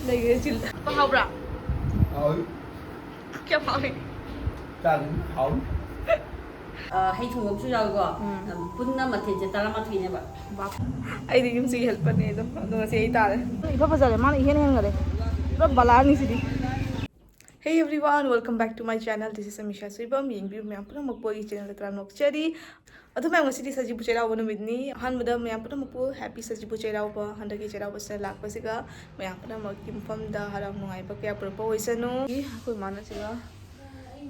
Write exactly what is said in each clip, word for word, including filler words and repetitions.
ꯂꯩꯈ꯭ꯔꯦ ꯆꯤꯜ꯫ ꯍꯥꯎꯕ꯭ꯔꯥ? ꯍꯥꯎꯏ꯫ ꯀꯌꯥꯝ ꯍꯥꯎꯏ? ꯆꯥꯗꯨꯝ ꯍꯥꯎꯏ꯫ ꯍꯩ ꯊꯣꯡꯕ ꯑꯃꯁꯨ ꯌꯥꯎꯏꯀꯣ꯫ ꯎꯝ꯫ ꯄꯨꯟꯅ ꯃꯊꯦꯜꯁꯦ ꯇꯔꯥꯃꯥꯊꯣꯏꯅꯦꯕ꯫ ꯑꯩꯗꯤ ꯌꯨꯝꯁꯤꯒꯤ ꯍꯦꯜꯄꯔꯅꯦ ꯑꯗꯣ꯫ ꯑꯗꯣ ꯉꯁꯤ ꯑꯩ ꯇꯥꯔꯦ꯫ ꯏꯐ ꯐꯖꯔꯦ, ꯃꯥꯅ ꯏꯍꯦꯟ ꯍꯦꯟꯈꯔꯦ꯫ ꯄꯨꯔꯥ ꯕꯂꯥꯅꯤ ꯁꯤꯗꯤ꯫ Hey everyone, welcome back to my channel. This is Amisha Suibam. ꯌꯦꯡꯕꯤꯌꯨ ꯃꯌꯥꯝ ꯄꯨꯝꯅꯃꯛꯄꯨ ꯑꯩꯒꯤ ꯆꯦꯅꯦꯜꯗ ꯇꯔꯥꯝꯅ ꯑꯣꯛꯆꯔꯤ꯫ ꯑꯗꯨ ꯃꯌꯥꯝ, ꯉꯁꯤꯗꯤ ꯁꯖꯤꯕꯨ ꯆꯩꯔꯥꯎꯕ ꯅꯨꯃꯤꯠꯅꯤ꯫ ꯑꯍꯥꯟꯕꯗ ꯃꯌꯥꯝ ꯄꯨꯝꯅꯃꯛꯄꯨ ꯍꯦꯄꯤ ꯁꯖꯤꯕꯨ ꯆꯩꯔꯥꯎꯕ꯫ ꯍꯟꯗꯛꯀꯤ ꯆꯩꯔꯥꯎꯕꯁꯤꯗ ꯂꯥꯛꯄꯁꯤꯒ ꯃꯌꯥꯝ ꯄꯨꯝꯅꯃꯛꯀꯤ ꯃꯐꯝꯗ ꯍꯔꯥꯎ ꯅꯨꯡꯉꯥꯏꯕ ꯀꯌꯥ ꯄꯨꯔꯛꯄ ꯑꯣꯏꯁꯅꯨ꯫ ꯑꯩꯈꯣꯏ ꯏꯃꯥꯅ ꯁꯤꯗ,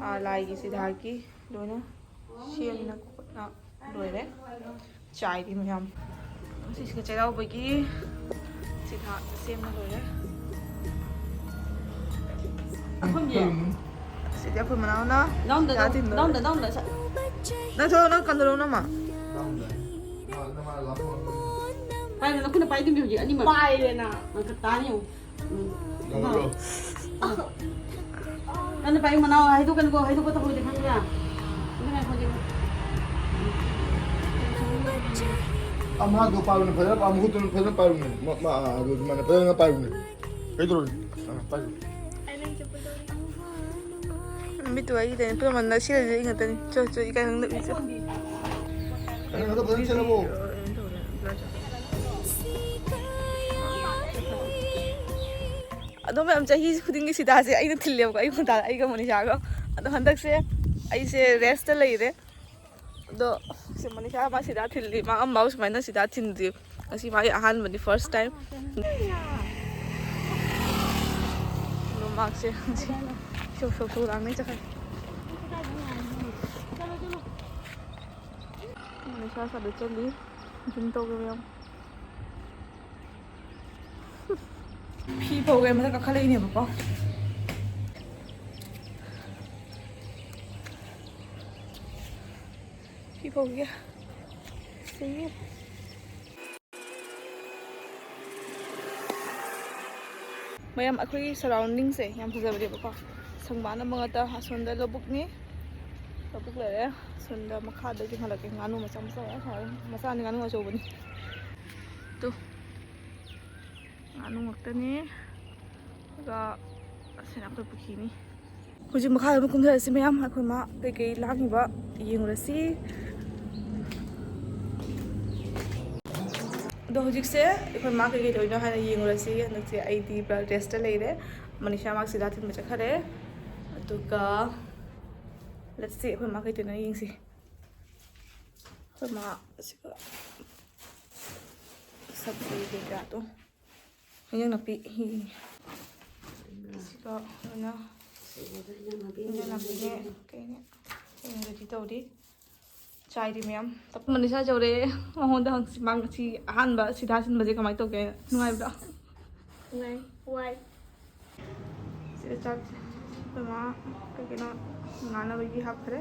ꯑꯥ, ꯂꯥꯏꯒꯤ ꯁꯤꯗꯥꯒꯤ ꯂꯣꯏꯅ ꯁꯦꯝꯅ ꯈꯣꯠꯅ ꯂꯣꯏꯔꯦ꯫ ꯆꯥꯏꯔꯤ ꯃꯌꯥꯝ꯫ ꯁꯤꯁꯤꯒ ꯆꯩꯔꯥꯎꯕꯒꯤ ꯁꯤꯗ ꯁꯦꯝꯕ ꯂꯣꯏꯔꯦ꯫ ꯑꯩꯈꯣꯏꯒꯤ ꯁꯤꯗꯤ ꯑꯩꯈꯣꯏ ꯃꯅꯥꯎꯅ ꯗꯥꯎꯟꯗ, ꯆꯥ ꯗꯥꯎꯟ-, ꯊꯤꯟꯗꯣꯔꯦ꯫ ꯗꯥꯎꯟꯗ, ꯗꯥꯎꯟꯗ, ꯁ-, ꯅꯪ ꯊꯣꯛꯂꯛꯑꯣ, ꯅꯪ ꯀꯟꯗꯧꯔꯣ, ꯅꯃ? ꯄꯥꯏꯔꯣ, ꯅꯈꯨꯠꯅ ꯄꯥꯏꯗꯣꯏꯅꯤ ꯍꯧꯖꯤꯛ ꯑꯅꯤꯃꯛ꯫ ꯄꯥꯏꯔꯦꯅ꯫ ꯅꯪ ꯈꯔ ꯇꯥꯅꯤ ꯌꯦꯡꯉꯨ꯫ ꯎꯝ꯫ ꯀꯟꯅ ꯄꯥꯏꯌꯨ, ꯃꯅꯥꯎ ꯍꯥꯏꯗꯣꯛꯀꯅꯨꯀꯣ, ꯍꯥꯏꯗꯣꯛꯄ ꯇꯧꯍꯧꯗꯦ ꯈꯪꯕ꯭ꯔꯥ? ꯑꯗꯨꯅ ꯑꯩꯈꯣꯏꯒꯤ ꯑꯃꯗꯣ ꯄꯥꯏꯕꯅꯦ, ꯐꯖꯅ ꯄꯥꯏ, ꯃꯈꯨꯠꯇꯨꯅ ꯐꯖꯅ ꯄꯥꯏꯕꯅꯦ꯫ ꯃ-, ꯃ-, ꯑ, ꯑꯗꯨ ꯑꯗꯨꯃꯥꯏꯅ ꯐꯖꯅ ꯄꯥꯏꯕꯅꯦ꯫ ꯀꯩꯗꯧꯔꯒꯦ? ꯑ, ꯄꯥꯏꯌꯨ꯫ ꯃꯤꯠꯇꯨ ꯑꯩꯒꯤ ꯇꯩꯅ ꯄꯨꯝꯅꯃꯛ ꯅꯛꯁꯤꯜꯂꯁꯤ ꯑꯩ ꯉꯥꯛꯇꯅꯤ꯫ ꯆꯣ, ꯆꯣ, ꯏꯀꯥꯏ ꯈꯪꯗꯕꯤ, ꯆꯣ꯫ ꯑꯗꯨ ꯈꯛꯇ ꯐꯖꯅ ꯁꯦꯝꯃꯝꯃꯣ꯫ ꯑꯗꯣ ꯃꯌꯥꯝ, ꯆꯍꯤ ꯈꯨꯗꯤꯡꯒꯤ ꯁꯤꯗꯥꯁꯦ ꯑꯩꯅ ꯊꯤꯜꯂꯦꯕꯀꯣ, ꯑꯩ ꯈꯨꯟꯗꯥ, ꯑꯩꯒ ꯃꯣꯅꯤꯁꯥꯒ꯫ ꯑꯗꯣ ꯍꯟꯗꯛꯁꯦ ꯑꯩꯁꯦ ꯔꯦꯁꯇ ꯂꯩꯔꯦ꯫ ꯑꯗꯣ ꯁꯤ ꯃꯣꯅꯤꯁꯥ ꯃꯥ ꯁꯤꯗꯥ ꯊꯤꯜꯂꯤ, ꯃꯥ ꯑꯝꯐꯥꯎ ꯁꯨꯃꯥꯏꯅ ꯁꯤꯗꯥ ꯊꯤꯟꯗ꯭ꯔꯤ꯫ ꯉꯁꯤ ꯃꯥꯒꯤ ꯑꯍꯥꯟꯕꯅꯤ, first time꯫ ꯑꯗꯣ ꯃꯥꯁꯦ ꯉꯁꯤ ꯁꯧ ꯁꯧ ꯁꯧ ꯂꯥꯡꯅꯩ ꯆꯠꯈ꯭ꯔꯦ꯫ ꯃꯣꯅꯤꯁꯥ ꯁꯥꯗ ꯆꯠꯂꯤ꯫ ꯖꯨꯝ ꯇꯧꯒꯦ ꯃꯌꯥꯝ꯫ ꯐꯤ ꯐꯧꯒꯦ ꯃꯊꯛ ꯀꯥꯈꯠꯂꯛꯏꯅꯦꯕꯀꯣ꯫ ꯐꯤ ꯐꯧꯒꯦ꯫ ꯁꯤ꯫ ꯃꯌꯥꯝ, ꯑꯩꯈꯣꯏꯒꯤ surrounding ꯁꯦ ꯌꯥꯝ ꯐꯖꯕꯅꯦꯕꯀꯣ꯫ ꯁꯪꯕꯥꯟ ꯑꯃ ꯉꯥꯛꯇ, ꯑꯁꯣꯝꯗ ꯂꯧꯕꯨꯛꯅꯤ꯫ ꯂꯧꯕꯨꯛ ꯂꯩꯔꯦ꯫ ꯑꯁꯣꯝꯗ ꯃꯈꯥꯗ ꯌꯦꯡꯍꯜꯂꯛꯀꯦ꯫ ꯉꯥꯅꯨ ꯃꯆꯥ ꯃꯆꯥ ꯃꯌꯥꯝ ꯁꯥꯟꯅꯔꯤ꯫ ꯃꯆꯥꯅꯤ, ꯉꯥꯅꯨ ꯑꯆꯧꯕꯅꯤ꯫ ꯇꯨ꯫ ꯉꯥꯅꯨ ꯉꯥꯛꯇꯅꯤ꯫ ꯑꯗꯨꯒ ꯑꯁꯤꯅ ꯑꯩꯈꯣꯏ ꯄꯨꯈ꯭ꯔꯤꯅꯤ꯫ ꯍꯧꯖꯤꯛ ꯃꯈꯥꯗ ꯑꯃꯨꯛ ꯀꯨꯝꯊꯔꯁꯤ ꯃꯌꯥꯝ, ꯑꯩꯈꯣꯏ ꯃꯥ ꯀꯩꯀꯩ ꯂꯥꯡꯉꯤꯕ ꯌꯦꯡꯉꯨꯔꯁꯤ꯫ ꯑꯗꯣ ꯍꯧꯖꯤꯛꯁꯦ ꯑꯩꯈꯣꯏ ꯃꯥ ꯀꯩꯀꯩ ꯇꯧꯔꯤꯅꯣ ꯍꯥꯏꯅ ꯌꯦꯡꯉꯨꯔꯁꯤ꯫ ꯍꯟꯗꯛꯁꯦ ꯑꯩꯗꯤ ꯕ꯭ꯔꯥꯏꯜ ꯇꯦꯁꯇ ꯂꯩꯔꯦ, ꯃꯅꯤꯁꯥ ꯃꯥ ꯁꯤꯗꯥ ꯊꯤꯟꯕ ꯆꯠꯈ꯭ꯔꯦ꯫ ꯑꯗꯨꯒ let's see ꯑꯩꯈꯣꯏ ꯃꯥ ꯀꯩ ꯇꯧꯔꯤꯅꯣ ꯌꯦꯡꯁꯤ꯫ ꯑꯩꯈꯣꯏ ꯃꯥ ꯑꯁꯤꯒ ꯁꯕꯖꯤ ꯀꯩꯀꯥꯗꯣ, ꯍꯤꯟꯖꯥꯡ ꯅꯥꯄꯤ꯫ ꯑꯁꯤꯒ ꯂꯣꯏꯅ ꯍꯤꯟꯖꯥꯡ ꯅꯥꯄꯤꯅꯦ꯫ ꯀꯩꯅꯦ? ꯀꯩꯅꯣ ready ꯇꯧꯔꯤ꯫ ꯆꯥꯏꯔꯤ ꯃꯌꯥꯝ꯫ ꯃꯅꯤꯁꯥ ꯌꯧꯔꯦ꯫ ꯃꯉꯣꯟꯗ ꯍꯪꯁꯤ꯫ ꯃꯥ ꯉꯁꯤ ꯑꯍꯥꯟꯕ ꯁꯤꯗꯥ ꯁꯤꯟꯕꯁꯦ ꯀꯃꯥꯏꯅ ꯇꯧꯒꯦ? ꯅꯨꯡꯉꯥꯏꯕ꯭ꯔꯣ? ꯅꯨꯡꯉꯥꯏ꯫ ꯋꯥꯏ꯫ ꯁꯤꯗ ꯆꯥꯛꯁꯦ ꯑꯩꯈꯣꯏ ꯃꯥ ꯀꯩ ꯀꯩꯅꯣ ꯉꯥꯟꯅꯕꯒꯤ ꯍꯥꯞꯈ꯭ꯔꯦ꯫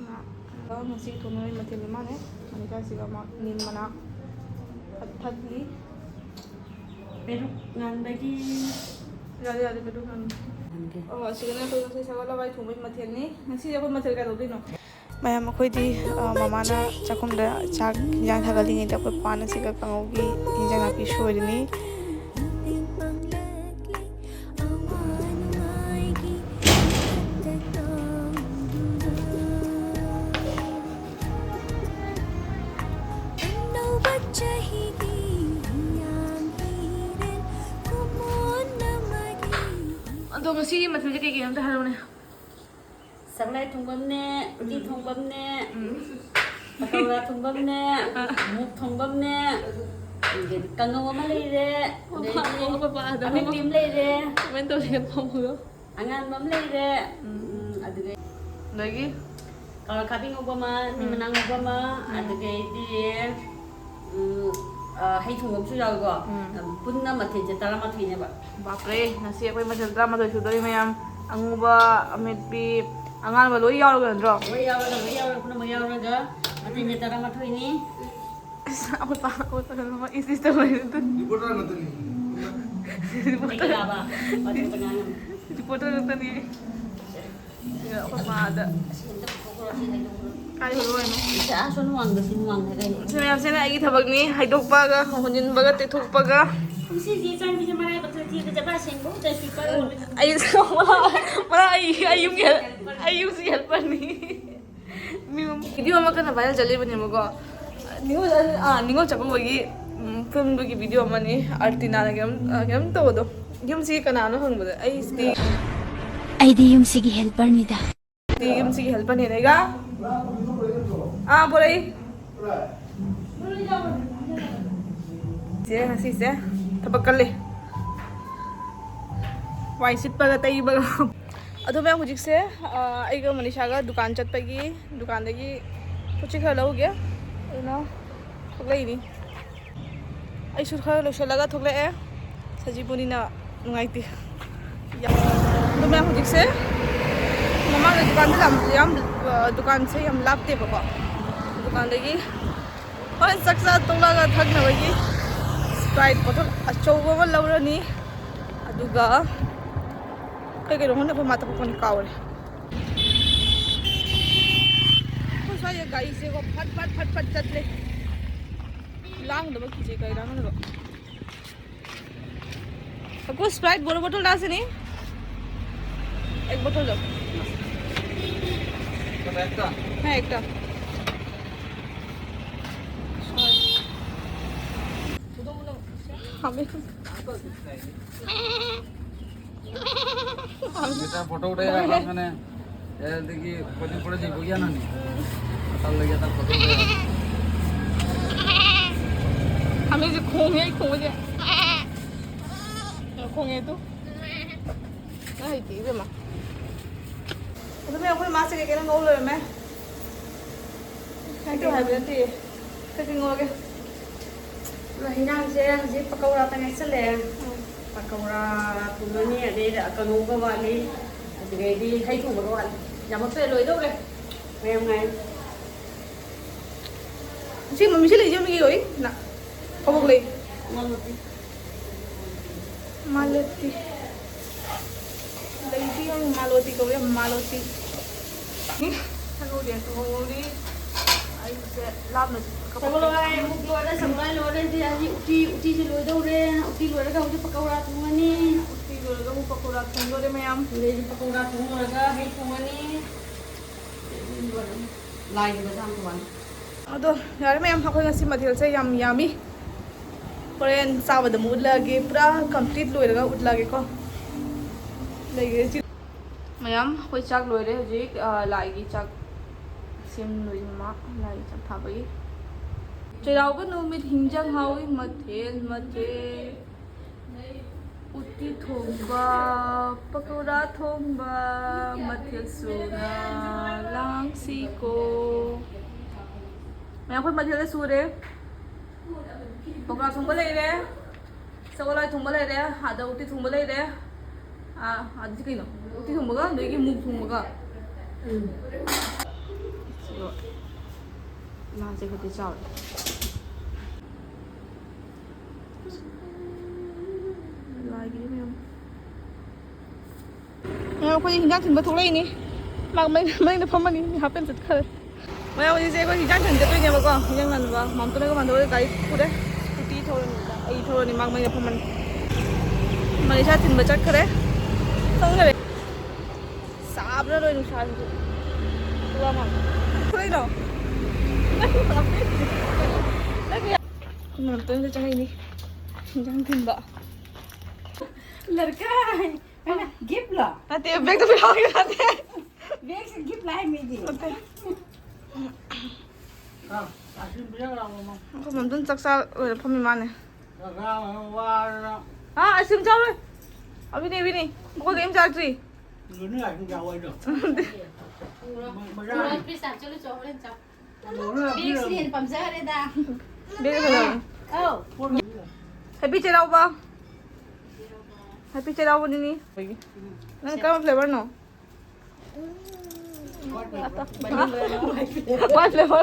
ꯉꯥ꯫ ꯑꯗꯣ ꯉꯁꯤ ꯊꯣꯡꯅꯕꯒꯤ ꯃꯊꯦꯜ ꯏꯃꯥꯅꯦ꯫ ꯃꯅꯤꯁꯥꯁꯤꯒ ꯃꯥ ꯅꯤꯝ ꯃꯅꯥ ꯊꯠ-, ꯊꯠꯂꯤ꯫ ꯄꯦꯔꯨꯛ ꯉꯥꯟꯕꯒꯤ꯫ ꯌꯥꯔꯦ, ꯌꯥꯔꯦ, ꯄꯦꯔꯨꯛ ꯉꯥꯟꯕ꯫ ꯉꯥꯟꯒꯦ꯫ ꯑꯣ, ꯑꯁꯤꯒꯅ ꯑꯩꯈꯣꯏ ꯉꯁꯤ ꯁꯒꯣꯜ ꯍꯋꯥꯏ ꯊꯣꯡꯕꯒꯤ ꯃꯊꯦꯜꯅꯤ꯫ ꯉꯁꯤꯗꯤ ꯑꯩꯈꯣꯏ ꯃꯊꯦꯜ ꯀꯌꯥ ꯇꯧꯗꯣꯏꯅꯣ? ꯃꯌꯥꯝ, ꯑꯩꯈꯣꯏꯗꯤ, ꯑ, ꯃꯃꯥꯅ ꯆꯥꯛꯈꯨꯝꯗ ꯆꯥꯛ ꯍꯤꯟꯖꯥꯡ ꯊꯥꯒꯠꯂꯤꯉꯩꯗ ꯑꯩꯈꯣꯏ ꯄꯥꯅ ꯁꯤꯒ ꯀꯥꯡꯉꯧꯒꯤ ꯍꯤꯟꯖꯥꯡ ꯅꯥꯄꯤ ꯁꯣꯏꯔꯤꯅꯤ꯫ ꯑꯗꯣ ꯉꯁꯤꯒꯤ ꯃꯊꯦꯜꯁꯦ ꯀꯩꯀꯩꯅꯣ ꯑꯝꯇ ꯍꯥꯏꯔꯛꯎꯅꯦ꯫ ꯁꯒꯣꯜ ꯊꯣꯡꯕ ꯑꯃꯅꯦ, ꯎꯇꯤ ꯊꯣꯡꯕ ꯑꯃꯅꯦ, ꯎꯝ꯫ ꯄꯀꯧꯔꯥ ꯊꯣꯡꯕ ꯑꯃꯅꯦ, ꯑ꯫ ꯃꯨꯛ ꯊꯣꯡꯕ ꯑꯃꯅꯦ, ꯑꯗꯩꯗꯤ ꯀꯥꯡꯉꯧ ꯑꯃ ꯂꯩꯔꯦ, ꯑꯗꯩꯗꯤ ꯑꯩꯈꯣꯏ ꯄꯥꯗ ꯑꯃꯦꯠꯄꯤ ꯑꯃ ꯂꯩꯔꯦ꯫ ꯀꯃꯥꯏꯅ ꯇꯧꯔꯤꯅꯣ ꯐꯝꯕꯗꯣ? ꯑꯉꯥꯟꯕ ꯑꯃ ꯂꯩꯔꯦ, ꯎꯝ꯫ ꯎꯝ, ꯑꯗꯨꯒ ꯑꯗꯒꯤ? ꯀꯥꯔꯣꯠ ꯈꯥꯕꯤ ꯉꯧꯕ ꯑꯃ, ꯎꯝ꯫ ꯃꯅꯥ ꯉꯧꯕ ꯑꯃ, ꯎꯝ꯫ ꯑꯗꯨꯗꯒꯤꯗꯤ ꯎꯝ, ꯑ, ꯍꯩ ꯊꯣꯡꯕ ꯑꯃꯁꯨ ꯌꯥꯎꯏꯀꯣ꯫ ꯎꯝ꯫ ꯄꯨꯟꯅ ꯃꯊꯦꯜꯁꯦ ꯇꯔꯥꯃꯥꯊꯣꯏꯅꯦꯕ꯫ ꯕꯥꯞꯔꯦ, ꯉꯁꯤ ꯑꯩꯈꯣꯏ ꯃꯊꯦꯜ ꯇꯔꯥꯃꯥꯊꯣꯏ ꯁꯨꯗꯣꯔꯤ ꯃꯌꯥꯝ꯫ ꯑꯉꯧꯕ, ꯑꯃꯦꯠꯄꯤ, ꯑꯉꯥꯟꯕ ꯂꯣꯏ ꯌꯥꯎꯔꯒ ꯅꯠꯇ꯭ꯔꯣ? ꯂꯣꯏ ꯌꯥꯎꯔꯒ, ꯂꯣꯏ ꯌꯥꯎꯔꯒ, ꯄꯨꯝꯅꯃꯛ ꯌꯥꯎꯔꯒ ꯃꯊꯦꯜꯁꯦ ꯇꯔꯥꯃꯥꯊꯣꯏꯅꯤ꯫ ꯑꯁ, ꯑꯩꯈꯣꯏ ꯄꯥ, ꯑꯩꯈꯣꯏ ꯄꯥ, ꯏꯁ, ꯏꯁ ꯇꯧꯔꯦ ꯑꯗꯨ꯫ ꯔꯤꯄꯣꯔꯇꯔ ꯉꯥꯛꯇꯅꯤ꯫ ꯀꯩ ꯀꯩ ꯂꯥꯛꯑꯕ? ꯋꯥꯊꯣꯛꯇ ꯉꯥꯡꯉꯦ꯫ ꯔꯤꯄꯣꯔꯇꯔ ꯉꯥꯛꯇꯅꯤ꯫ ꯑꯗꯨꯒ ꯑꯩꯈꯣꯏ ꯄꯥꯗ꯫ ꯑꯁꯤ ꯑꯝꯇ ꯄꯨꯊꯣꯛꯈ꯭ꯔꯣ, ꯁꯤ ꯍꯩꯗꯣꯛꯈ꯭ꯔꯣ꯫ ꯏꯆꯥ ꯑꯁꯣꯝ ꯋꯥꯡꯗ ꯁꯤ ꯋꯥꯡꯗ ꯂꯩ꯫ ꯁꯤ ꯃꯌꯥꯝꯁꯤꯅ ꯑꯩꯒꯤ ꯊꯕꯛꯅꯤ, ꯍꯩꯗꯣꯛꯄꯒ, ꯍꯣꯟꯖꯤꯟꯕꯒ, ꯇꯩꯊꯣꯛꯄꯒ꯫ ꯀꯨꯝꯁꯤꯒꯤ ꯏꯆꯥꯅꯨꯄꯤꯁꯦ ꯃꯔꯥꯏꯕꯛꯁꯦ ꯊꯤꯕ ꯖꯒꯥ ꯁꯦꯡꯕ ꯎꯗ꯭ꯔꯦ, sweeper ꯑꯣꯏꯕꯅꯤ꯫ ꯑꯩ ꯃꯔꯥ, ꯃꯔꯥ ꯑꯩ, ꯑꯩ ꯌꯨꯝꯒꯤ ꯍꯦꯜ-, ꯑꯩ ꯌꯨꯝꯁꯤꯒꯤ helperꯅꯤ꯫ ꯃꯤ ꯃ-, video ꯑꯃ ꯀꯟꯅ viral ꯆꯠꯂꯤꯕꯅꯦꯕꯀꯣ꯫ ꯅꯤꯉꯣꯜ, ꯑꯥ, ꯅꯤꯉꯣꯜ ꯆꯥꯛꯀꯧꯕꯒꯤ, ꯎꯝ, filmꯗꯨꯒꯤ video ꯑꯃꯅꯤ꯫ ꯑꯥꯔꯇꯤꯅꯥꯅ ꯀꯩꯅꯣꯝ, ꯑꯥ, ꯀꯩꯅꯣꯝ ꯇꯧꯕꯗꯣ꯫ ꯌꯨꯝꯁꯤꯒꯤ ꯀꯅꯥꯅꯣ ꯍꯪꯕꯗ ꯑꯩꯁꯤꯗꯤ ꯑꯩꯗꯤ ꯌꯨꯝꯁꯤꯒꯤ helperꯅꯤꯗ꯫ ꯌꯨꯝꯁꯤꯒꯤ helperꯅꯦ ꯑꯩꯒ꯫ ꯑꯥ, ꯄꯣꯔꯛꯏ꯫ ꯆꯦ, ꯉꯁꯤꯁꯦ ꯊꯕꯛ ꯀꯜꯂꯤ꯫ ꯋꯥꯏ ꯁꯤꯠꯄꯒ ꯇꯩꯕꯒ꯫ ꯑꯗꯣ ꯃꯌꯥꯝ, ꯍꯧꯖꯤꯛꯁꯦ, ꯑ, ꯑꯩꯒ ꯃꯅꯤꯁꯥꯒ ꯗꯨꯀꯥꯟ ꯆꯠꯄꯒꯤ, ꯗꯨꯀꯥꯟꯗꯒꯤ ꯄꯣꯠ ꯆꯩ ꯈꯔ ꯂꯧꯒꯦ꯫ ꯑꯗꯨꯅ ꯊꯣꯛꯂꯛꯏꯅꯤ꯫ ꯑꯩꯁꯨ ꯈꯔ ꯂꯣꯏꯁꯤꯜꯂꯒ ꯊꯣꯛꯂꯛꯑꯦ꯫ ꯁꯖꯤꯕꯨꯅꯤꯅ ꯅꯨꯡꯉꯥꯏꯇꯦ꯫ ꯌꯥꯝ-, ꯑꯗꯣ ꯃꯌꯥꯝ, ꯍꯧꯖꯤꯛꯁꯦ ꯃꯃꯥꯡꯗ ꯗꯨꯀꯥꯟꯗ ꯌꯥꯝ, ꯌꯥꯝ, ꯑ, ꯗꯨꯀꯥꯟꯁꯦ ꯌꯥꯝ ꯂꯥꯞꯇꯦꯕꯀꯣ꯫ ꯗꯨꯀꯥꯟꯗꯒꯤ ꯍꯣꯔꯦꯟ ꯆꯥꯛ ꯆꯥ ꯇꯣꯛꯂꯛꯑꯒ ꯊꯛꯅꯕꯒꯤ Sprite bottle ꯑꯆꯧꯕ ꯑꯃ ꯂꯧꯔꯅꯤ꯫ ꯑꯗꯨꯒ ꯀꯩ ꯀꯩꯅꯣ ꯈꯪꯗꯦ, ꯑꯩꯈꯣꯏ ꯃꯥ ꯊꯕꯛ ꯐꯅꯤ ꯀꯥꯎꯔꯦ꯫ ꯑꯩꯈꯣꯏ ꯁ꯭ꯋꯥꯏꯗ ꯒꯥꯔꯤꯁꯦꯀꯣ ꯐꯠ ꯐꯠ ꯐꯠ ꯐꯠ ꯆꯠꯂꯦ꯫ ꯂꯥꯡꯗꯕ ꯀꯤꯖꯩ, ꯒꯥꯔꯤ ꯂꯥꯡꯗꯕ꯫ কাকু, Sprite বড় বোতলটা আছে নি? এক বোতল দাও। একটা? হ্যাঁ, একটা। আমি এটা ফটো উঠে রাখলাম এখানে। এ, দেখি কদিন পরে যাইব গিয়া না নি? তার লাগি এটা ফটো উঠে রাখলাম। আমি যে খঙে, খঙে যে। খঙে তো। ꯅꯪ ꯍꯩꯇꯦ ꯏꯕꯦꯝꯃ꯫ ꯑꯗꯨ ꯃꯌꯥꯝ ꯑꯩꯈꯣꯏ ꯃꯥꯁꯦ ꯀꯩ ꯀꯩꯅꯣ ꯉꯧ ꯂꯣꯏꯔꯝꯃꯦ꯫ ꯀꯩꯗꯧ ꯍꯥꯏꯕ ꯅꯠꯇꯦ꯫ ꯀꯩ ꯀꯩ ꯉꯧꯔꯒꯦ? ꯑꯗꯣ ꯍꯤꯟꯖꯥꯡꯁꯦ ꯍꯧꯖꯤꯛ ꯄꯀꯧꯔꯥ ꯇꯪ ꯉꯥꯏꯁꯜꯂꯛꯑꯦ꯫ ꯎꯝ꯫ ꯄꯀꯧꯔꯥ ꯄꯨꯝꯃꯅꯤ, ꯑꯗꯩꯗ ꯀꯥꯡꯉꯧꯒ ꯋꯥꯠꯂꯤ, ꯑꯗꯨꯗꯩꯗꯤ ꯍꯩ ꯊꯣꯡꯕꯒ ꯋꯥꯠꯂꯤ꯫ ꯌꯥꯝꯃꯛꯇ꯭ꯔꯦ, ꯂꯣꯏꯗꯧꯔꯦ꯫ ꯃꯌꯥꯝ ꯉꯥꯏꯔꯦ꯫ ꯁꯤ ꯃꯃꯤꯁꯤ ꯂꯩꯁꯦ ꯃꯤꯒꯤ ꯑꯣꯏ? ꯅ-, ꯀꯕꯣꯛ ꯂꯩ꯫ ꯃꯥꯂꯣꯇꯤ꯫ ꯃꯥꯂꯣꯇꯤ꯫ ꯂꯩꯁꯤ ꯌꯦꯡꯉꯨ, ꯃꯥꯂꯣꯇꯤ ꯀꯧꯋꯦ, ꯃꯥꯂꯣꯇꯤ꯫ ꯎꯝ, ꯅꯨꯗꯦꯟꯁꯨ ꯉꯧꯍꯧꯔꯤ꯫ ꯑꯩꯁꯦ ꯂꯥꯞꯅꯁꯨ ꯀꯞꯄꯛꯀꯦ꯫ ꯁꯒꯣꯜ ꯍꯋꯥꯏ ꯑꯃꯨꯛ ꯂꯣꯏꯔꯦ, ꯁꯒꯣꯜ ꯍꯋꯥꯏ ꯂꯣꯏꯔꯦ꯫ ꯁꯤ ꯍꯧꯖꯤꯛ ꯎꯇꯤ, ꯎꯇꯤꯁꯦ ꯂꯣꯏꯗꯧꯔꯦ꯫ ꯎꯇꯤ ꯂꯣꯏꯔꯒ ꯍꯧꯖꯤꯛ ꯄꯀꯧꯔꯥ ꯊꯣꯡꯉꯅꯤ꯫ ꯎꯇꯤ ꯂꯣꯏꯔꯒ ꯑꯃꯨꯛ ꯄꯀꯧꯔꯥ ꯊꯣꯡꯗꯣꯔꯦ ꯃꯌꯥꯝ꯫ ꯑꯗꯩꯗꯤ ꯄꯀꯧꯔꯥ ꯊꯣꯡ ꯂꯣꯏꯔꯒ ꯍꯩ ꯊꯣꯡꯉꯅꯤ꯫ ꯂꯥꯏꯒꯤ ꯃꯁꯥꯡ ꯊꯣꯡꯉꯅꯤ꯫ ꯑꯗꯣ ꯌꯥꯔꯦ ꯃꯌꯥꯝ, ꯑꯩꯈꯣꯏ ꯉꯁꯤ ꯃꯊꯦꯜꯁꯦ ꯌꯥꯝ ꯌꯥꯝꯃꯤ꯫ ꯍꯣꯔꯦꯟ ꯆꯥꯕꯗ ꯑꯃꯨꯛ ꯎꯠꯂꯛꯑꯒꯦ, ꯄꯨꯔꯥ complete ꯂꯣꯏꯔꯒ ꯎꯠꯂꯛꯑꯒꯦꯀꯣ꯫ ꯂꯩꯈ꯭ꯔꯦ ꯆꯤ-, ꯃꯌꯥꯝ, ꯑꯩꯈꯣꯏ ꯆꯥꯛ ꯂꯣꯏꯔꯦ ꯍꯧꯖꯤꯛ, ꯑ, ꯂꯥꯏꯒꯤ ꯆꯥꯛ ꯁꯦꯝ ꯂꯣꯏꯔꯦ ꯃꯃꯥ, ꯂꯥꯏꯒꯤ ꯆꯥꯛ ꯊꯥꯕꯒꯤ꯫ ꯆꯩꯔꯥꯎꯕ ꯅꯨꯃꯤꯠ ꯍꯤꯟꯖꯥꯡ ꯍꯥꯎꯏ ꯃꯊꯦꯜ ꯃꯊꯦꯜ꯫ ꯎꯇꯤ ꯊꯣꯡꯕ, ꯄꯀꯧꯔꯥ ꯊꯣꯡꯕ, ꯃꯊꯦꯜ ꯁꯨꯅ ꯂꯥꯡꯁꯤꯀꯣ꯫ ꯃꯌꯥꯝ, ꯑꯩꯈꯣꯏ ꯃꯊꯦꯜꯗ ꯁꯨꯔꯦ꯫ ꯄꯀꯧꯔꯥ ꯊꯣꯡꯕ ꯂꯩꯔꯦ, ꯁꯒꯣꯜ ꯍꯋꯥꯏ ꯊꯣꯡꯕ ꯂꯩꯔꯦ, ꯑꯗ ꯎꯇꯤ ꯊꯣꯡꯕ ꯂꯩꯔꯦ꯫ ꯑꯥ, ꯑꯗꯨꯗꯤ ꯀꯩꯅꯣ? ꯎꯇꯤ ꯊꯣꯡꯕꯒ ꯑꯗꯒꯤ ꯃꯨꯛ ꯊꯣꯡꯕꯒ꯫ ꯎꯝ꯫ ꯁꯤꯒ ꯉꯥꯁꯦ ꯈꯛꯇ ꯆꯥꯎꯔꯦ꯫ ꯂꯥꯏꯒꯤꯗꯤ ꯃꯌꯥꯝ꯫ ꯑ, ꯑꯩꯈꯣꯏ ꯍꯤꯟꯖꯥꯡ ꯊꯤꯟꯕ ꯊꯣꯛꯂꯛꯏꯅꯤ꯫ ꯃꯥ ꯃꯩ-, ꯃꯩꯗ ꯐꯝꯃꯅꯤ, ꯃꯤ ꯍꯥꯞꯄꯦꯟ ꯆꯠꯈ꯭ꯔꯦ꯫ ꯃꯌꯥꯝ ꯍꯧꯖꯤꯛꯁꯦ ꯑꯩꯈꯣꯏ ꯍꯤꯟꯖꯥꯡ ꯊꯤꯟ ꯆꯠꯇꯣꯏꯅꯦꯕꯀꯣ꯫ ꯍꯤꯟꯖꯥꯡ ꯂꯥꯟꯕ ꯃꯥꯝꯇꯣꯟꯒ ꯃꯥꯝꯇꯣꯟꯒ ꯒꯥꯔꯤ ꯄꯨꯔꯦ꯫ ꯁ꯭ꯀꯨꯇꯤ ꯊꯧꯔꯅꯤ, ꯑꯩ ꯊꯧꯔꯅꯤ, ꯃꯥ ꯃꯩꯗ ꯐꯝꯃꯅꯤ꯫ ꯃꯅꯤꯁꯥ ꯊꯤꯟꯕ ꯆꯠꯈ꯭ꯔꯦ꯫ ꯆꯪꯈ꯭ꯔꯦ꯫ ꯁꯥꯕꯅ ꯂꯣꯏ ꯅꯨꯡꯁꯥꯁꯤꯁꯨ꯫ ꯈꯨꯋꯥ ꯑꯃ꯫ ꯀꯩꯅꯣ? ꯅꯪꯒꯤ ꯃꯥꯝꯇꯣꯟꯒ ꯆꯪꯉꯛꯏꯅꯤ꯫ ꯍꯤꯟꯖꯥꯡ ꯊꯤꯟꯕ꯫ ꯂꯔꯀꯥ ꯍꯥꯏ꯫ ꯀꯩꯅꯣ, ꯒꯤꯐꯂꯣ? ꯅꯠꯇꯦ, ꯕꯦꯒꯇ ꯄꯤꯔꯛꯑꯣ ꯅꯠꯇꯦ꯫ ꯕꯦꯒꯁꯦ ꯒꯤꯐ ꯂꯥꯛꯑꯦ ꯃꯤꯗꯤ꯫ ꯅꯠꯇꯦ꯫ ꯑꯥ, ꯑꯥꯏꯁ ꯀ꯭ꯔꯤꯝ ꯄꯤꯔꯛꯑꯣ ꯂꯥꯛꯑꯣ, ꯃꯃꯥ꯫ ꯑꯩꯈꯣꯏ ꯃꯥꯝꯇꯣꯟ ꯆꯥꯛ ꯆꯥ ꯂꯣꯏꯔ ꯐꯝꯃꯤ ꯃꯥꯅꯦ꯫ ꯆꯥꯛ ꯆꯥ ꯂꯣꯏꯔ ꯋꯥꯔꯦꯅ꯫ ꯑꯥ, ꯑꯥꯏꯁ ꯀ꯭ꯔꯤꯝ ꯆꯥꯔꯣꯏ꯫ ꯑꯕꯤꯅꯦ, ꯑꯕꯤꯅꯦ꯫ ꯃꯈꯣꯏ ꯀꯔꯤꯝ ꯆꯥꯔꯛꯇ꯭ꯔꯤ꯫ ꯂꯣꯏꯅ ꯑꯥꯏꯁ ꯀ꯭ꯔꯤꯝ ꯆꯥꯎ ꯍꯥꯏꯗꯣ꯫ ꯅꯠꯇꯦ꯫ ꯃ-, ꯃꯖꯥ-, ꯍꯣꯔꯦꯟ ꯐ꯭ꯔꯤꯖꯇ ꯍꯥꯞꯆꯜꯂꯨ ꯆꯣ, ꯍꯣꯔꯦꯟ ꯆꯥꯎ꯫ ꯂꯣꯏꯅ ꯕꯦꯒꯁꯤꯅ ꯍꯥꯞꯄꯤꯔꯕꯅꯤ꯫ ꯍꯦꯟꯅ ꯄꯥꯝꯖꯈ꯭ꯔꯦꯗ꯫ ꯕꯦꯒ ꯐꯖꯕꯅꯤ꯫ ꯑꯧ꯫ ꯄꯣꯠ ꯂꯣꯏꯅ꯫ Happy ꯆꯩꯔꯥꯎꯕ꯫ Happy ꯆꯩꯔꯥꯎꯕ ꯅꯤꯅꯤ꯫ ꯅꯪ ꯀꯔꯝꯕ flavorꯅꯣ? White flavor꯫ White flavor꯫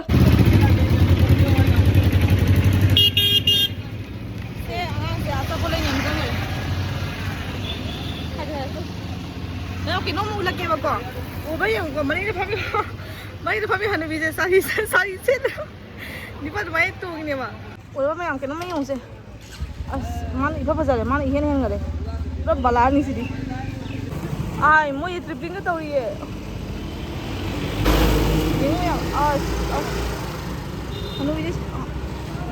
ꯁꯦ, ꯑꯉꯥꯡꯁꯦ ꯑꯆꯥꯄꯣꯠ ꯂꯩꯅꯤ ꯑꯃꯨꯛꯇꯪ ꯂꯩ꯫ ꯍꯥꯏꯗꯤ ꯍꯥꯏꯔꯛꯀꯦ꯫ ꯅꯪ ꯀꯩꯅꯣꯝ ꯎꯠꯂꯛꯀꯦꯕꯀꯣ꯫ ꯎꯕ꯭ꯔꯥ ꯌꯦꯡꯉꯨꯀꯣ, ꯃꯅꯤꯡꯗ ꯐꯝꯃꯤꯕ꯫ ꯃꯩꯗ ꯐꯝꯃꯤ ꯍꯅꯨꯕꯤꯁꯦ ꯁꯥꯔꯤ ꯁꯥꯔꯤ ꯁꯦꯠꯂꯦ꯫ ꯅꯤꯄꯥ ꯑꯗꯨꯃꯥꯏꯅ ꯇꯣꯡꯉꯤꯅꯦ ꯃꯥ꯫ ꯑꯣꯏꯕ ꯃꯌꯥꯝ ꯀꯩꯅꯣꯝꯃ ꯌꯦꯡꯉꯨꯁꯦ꯫ ꯑꯁ, ꯃꯥꯅ ꯏꯐ ꯐꯖꯔꯦ, ꯃꯥꯅ ꯏꯍꯦꯟ ꯍꯦꯟꯈꯔꯦ꯫ ꯄꯨꯔꯥ ꯕꯂꯥꯅꯤ ꯁꯤꯗꯤ꯫ ꯑꯥꯏ, ꯃꯣꯏ ꯇ꯭ꯔꯤꯞꯄꯤꯡꯒ ꯇꯧꯔꯤꯌꯦ꯫ ꯌꯦꯡꯉꯨ ꯃꯌꯥꯝ, ꯑꯁ, ꯑꯁ꯫ ꯍꯅꯨꯕꯤꯁꯦ,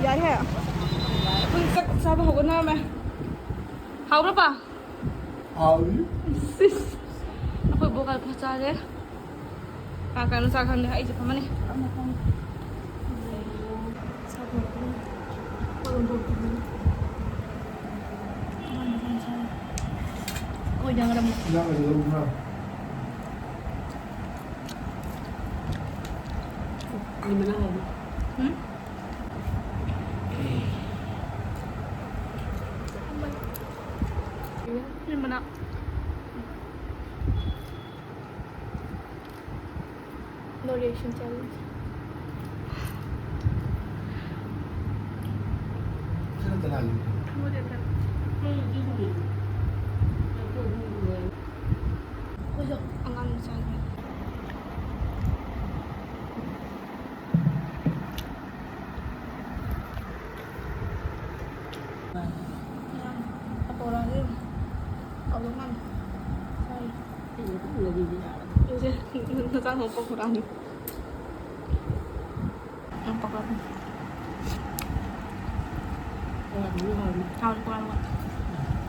ꯌꯥꯏꯍꯦ꯫ ꯑꯩꯈꯣꯏ ꯆꯥꯛ ꯆꯥꯕ ꯍꯧꯒꯠꯅꯔꯝꯃꯦ꯫ ꯍꯥꯎꯕ꯭ꯔꯥ, ꯄꯥ? ꯍꯥꯎꯏ꯫ ꯁꯤꯁ꯫ ꯑꯩꯈꯣꯏ ꯕꯣꯛ ꯀꯥꯏ ꯆꯥꯔꯦ꯫ ꯀꯥ ꯀꯥꯏꯅꯣ ꯆꯥ ꯈꯪꯗꯦ꯫ ꯑꯩꯁꯦ ꯐꯝꯃꯅꯤ꯫ ꯑꯩꯈꯣꯏ ꯏꯟꯖꯥꯡ ꯈꯔ ꯑꯃꯨꯛ꯫ ꯏꯟꯖꯥꯡ ꯀꯩꯅꯣ ꯂꯧꯕ꯭ꯔꯥ? ꯎꯝ? ꯃꯅꯥ꯫ No reaction challenge. ꯁꯤꯅ ꯀꯅꯥꯒꯤ? ꯑꯩꯈꯣꯏꯁꯨ ꯑꯉꯥꯡ ꯃꯆꯥꯒꯤ꯫ ꯄꯀꯧꯔꯥꯁꯦ ꯍꯥꯎꯗꯧ ꯃꯥꯜꯂꯦ꯫ ꯆꯥꯏ꯫ ꯏꯆꯦ, ꯅꯆꯥꯅꯨꯄꯥ ꯄꯀꯧꯔꯥꯅꯤ꯫ ꯌꯥꯝ ꯄꯀꯧꯔꯥꯅꯤ꯫ ꯄꯀꯧꯔꯥꯗꯨꯅ ꯍꯥꯎꯕꯅꯤ꯫ ꯍꯥꯎꯕꯅꯤ, ꯄꯀꯧꯔꯥꯗꯨꯅ꯫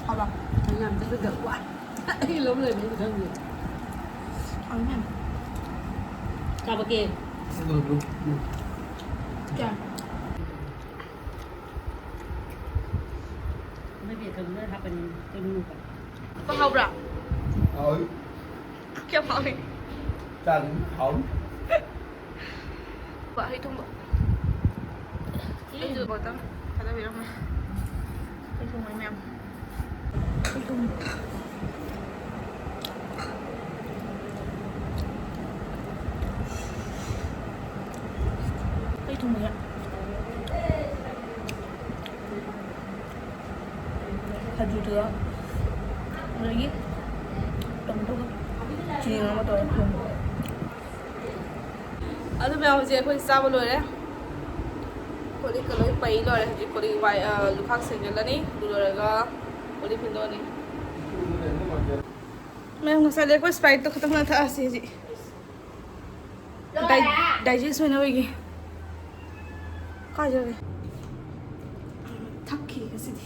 ꯍꯥꯎꯕ꯭ꯔꯥ? ꯌꯥꯝ ꯆꯠꯂꯨꯗ ꯋꯥ꯫ ꯑꯩ ꯂꯧ ꯂꯩꯕ ꯑꯩꯅ ꯈꯪꯗꯦ꯫ ꯍꯥꯎꯕꯅꯦ꯫ ꯆꯥꯕ ꯀꯦ꯫ ꯀꯌꯥ? ꯃꯣꯏꯒꯤ ꯀꯩꯅꯣꯗ ꯍꯥꯞꯄꯅꯤ, ꯀꯩꯅꯣ꯫ ꯍꯥꯎꯕ꯭ꯔꯥ? ꯍꯥꯎꯏ꯫ ꯀꯌꯥꯝ ꯍꯥꯎꯏ? ꯆꯥꯗ꯭ꯔꯤ, ꯍꯥꯎꯏ꯫ ꯍꯩ ꯊꯣꯡꯕ꯫ ꯑꯩꯁꯨ ꯕꯣꯇꯜ ꯊꯥꯗꯕꯤꯔꯝꯃꯦ꯫ ꯍꯩ ꯊꯣꯡꯕ ꯃꯌꯥꯝ꯫ ꯍꯩ ꯊꯣꯡꯕ꯫ ꯍꯩ ꯊꯣꯡꯕꯁꯦ꯫ ꯈꯖꯨꯔꯗꯨꯒ ꯑꯗꯒꯤ ꯀꯩꯅꯣ ꯇꯧꯕ ꯆꯤꯅꯤ ꯑꯃ ꯇꯧꯔꯒ ꯊꯣꯡꯕ꯫ ꯑꯗꯨ ꯃꯌꯥꯝ ꯍꯧꯖꯤꯛ ꯑꯩꯈꯣꯏ ꯆꯥꯕ ꯂꯣꯏꯔꯦ꯫ ꯀꯣꯜꯂꯤꯛꯀ ꯂꯣꯏ ꯄꯩ ꯂꯣꯏꯔꯦ꯫ ꯍꯧꯖꯤꯛ ꯀꯣꯜꯂꯤꯛ ꯋꯥꯏ, ꯑ, ꯂꯨꯈꯥꯛ ꯁꯦꯡꯖꯤꯜꯂꯅꯤ꯫ ꯑꯗꯨ ꯂꯣꯏꯔꯒ ꯀꯣꯜꯂꯤꯛ ꯐꯦꯡꯗꯣꯛꯑꯅꯤ꯫ ꯃꯌꯥꯝ ꯉꯁꯥꯏꯗꯤ ꯑꯩꯈꯣꯏ Sprite ꯇꯣ ꯈꯛꯇꯪ ꯊꯛꯑꯁꯤ ꯍꯧꯖꯤꯛ꯫ ꯗꯥꯏ-, digest ꯑꯣꯏꯅꯕꯒꯤ꯫ ꯀꯥꯏ ꯆꯠꯈ꯭ꯔꯦ? ꯊꯛꯈꯤ ꯉꯁꯤꯗꯤ꯫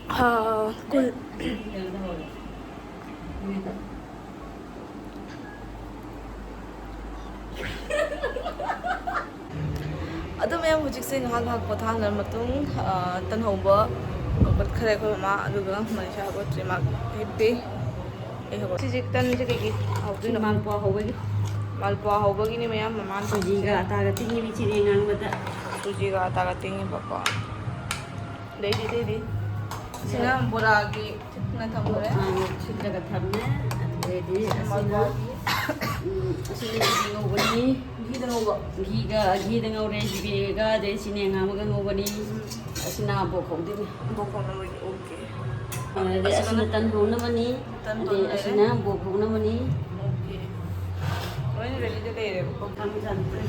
ꯍꯥ, ꯀꯨꯜ꯫ ꯑꯗꯣ ꯃꯌꯥꯝ, ꯍꯧꯖꯤꯛꯁꯦ ꯉꯥꯏꯍꯥꯛ ꯉꯥꯏꯍꯥꯛ ꯄꯣꯊꯥꯅꯔ ꯃꯇꯨꯡ, ꯑ, ꯇꯟ ꯍꯧꯕ ꯍꯧꯒꯠꯈ꯭ꯔꯦ ꯑꯩꯈꯣꯏ ꯃꯃꯥ, ꯑꯗꯨꯒ ꯃꯅꯤꯁꯥ ꯍꯧꯒꯠꯇ꯭ꯔꯤ, ꯃꯥ ꯍꯤꯞꯄꯤ꯫ ꯑꯩ ꯍꯧꯒꯠ-, ꯁꯤꯁꯦ ꯇꯟꯁꯦ ꯀꯩꯒꯤ ꯍꯧꯗꯣꯏꯅꯣ? ꯃꯥꯜꯄꯨꯋꯥ ꯍꯧꯕꯒꯤ꯫ ꯃꯥꯜꯄꯨꯋꯥ ꯍꯧꯕꯒꯤꯅꯤ ꯃꯌꯥꯝ, ꯃꯃꯥꯅ ꯁꯨꯖꯤꯒ ꯇꯧꯔꯤꯁꯦ꯫ ꯑꯇꯥꯒ ꯇꯤꯡꯉꯤꯕ ꯆꯤꯅꯤ ꯑꯉꯥꯡꯕꯗ꯫ ꯁꯨꯖꯤꯒ ꯑꯇꯥꯒ ꯇꯤꯡꯉꯤꯕꯀꯣ꯫ ꯑꯗꯩꯗꯤ, ꯑꯗꯩꯗꯤ꯫ ꯁꯤꯅ ꯕꯣꯔꯥꯒꯤ ꯊꯤꯠꯅ ꯊꯝꯈ꯭ꯔꯦ꯫ ꯑꯥ, ꯊꯤꯠꯂꯒ ꯊꯝꯃꯦ꯫ ꯑꯗꯨꯗꯩꯗꯤ ꯁꯤꯅ ꯑꯁꯤꯅ, ꯃꯥꯜꯄꯨꯋꯥꯒꯤ꯫ ꯎꯝ, ꯑꯁꯤꯅ ꯆꯤꯅꯤ ꯉꯧꯕꯅꯤ꯫ ꯘꯤꯗ ꯉꯧꯕ꯫ ꯘꯤꯒ, ꯘꯤꯗ ꯉꯧꯔꯦ, ꯖꯤꯕꯦꯒ, ꯑꯗꯩ ꯆꯤꯅꯤ ꯑꯉꯥꯡꯕꯒ ꯉꯧꯕꯅꯤ꯫ ꯎꯝ꯫ ꯑꯁꯤꯅ ꯕꯣꯛ ꯍꯧꯗꯣꯏꯅꯤ꯫ ꯕꯣꯛ ꯍꯧꯅꯕꯒꯤ, OK꯫ ꯑꯗꯩ ꯑꯁꯤꯅ ꯑꯁꯤꯅ ꯇꯟ ꯍꯧꯅꯕꯅꯤ꯫ ꯇꯟ ꯑꯗꯩ ꯍꯧꯅꯕ ꯑꯁꯤꯅ ꯂꯩꯔꯦ꯫ ꯕꯣꯛ ꯍꯧꯅꯕꯅꯤ꯫ OK꯫ ꯂꯣꯏꯅ ready ꯗ ꯂꯩꯔꯦꯕꯀꯣ꯫ ꯊꯝꯃꯦ, ꯊꯝꯃꯦ꯫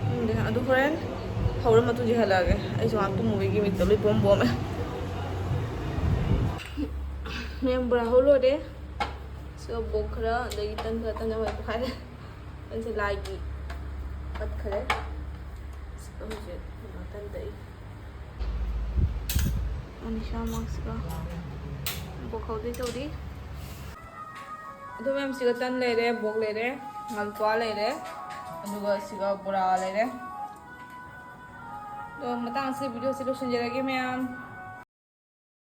ꯈꯪꯗꯦ, ꯑꯗꯨ ꯍꯣꯔꯦꯟ ꯍꯧꯔ ꯃꯇꯨꯡ ꯌꯦꯡꯍꯜꯂꯛꯑꯒꯦ꯫ ꯑꯩꯁꯨ ꯉꯥꯏꯍꯥꯛ ꯇꯨꯝꯃꯨꯕꯒꯤ ꯃꯤꯠꯇꯣ ꯂꯣꯏ ꯄꯣꯝ ꯄꯣꯝꯃꯦ꯫ ꯃꯌꯥꯝ ꯕꯣꯔꯥ ꯍꯧ ꯂꯣꯏꯔꯦ꯫ ꯁꯤꯒ ꯕꯣꯛ ꯈꯔ, ꯑꯗꯒꯤ ꯇꯟ ꯈꯔ, ꯇꯟ ꯑꯃ ꯄꯣꯛꯈꯥꯏꯔꯦ꯫ ꯇꯟꯁꯦ ꯂꯥꯏꯒꯤ ꯀꯠꯈꯔꯦ꯫ ꯁꯤꯒ ꯍꯧꯖꯤꯛ ꯉꯥꯛꯇꯪ ꯇꯛꯏ꯫ ꯃꯅꯤꯁꯥ ꯃꯥꯛꯁꯀ ꯕꯣꯛ ꯍꯧꯗꯣꯏ ꯇꯧꯔꯤ꯫ ꯑꯗꯨ ꯃꯌꯥꯝꯁꯤꯒ ꯇꯟ ꯂꯩꯔꯦ, ꯕꯣꯛ ꯂꯩꯔꯦ, ꯃꯥꯜꯄꯨꯋꯥ ꯂꯩꯔꯦ, ꯑꯗꯨꯒ ꯁꯤꯒ ꯕꯣꯔꯥ ꯂꯩꯔꯦ꯫ ꯑꯗꯣ ꯃꯇꯥꯡ ꯑꯁꯤꯗ video ꯁꯦ ꯂꯣꯏꯁꯤꯟꯖꯔꯒꯦ ꯃꯌꯥꯝ꯫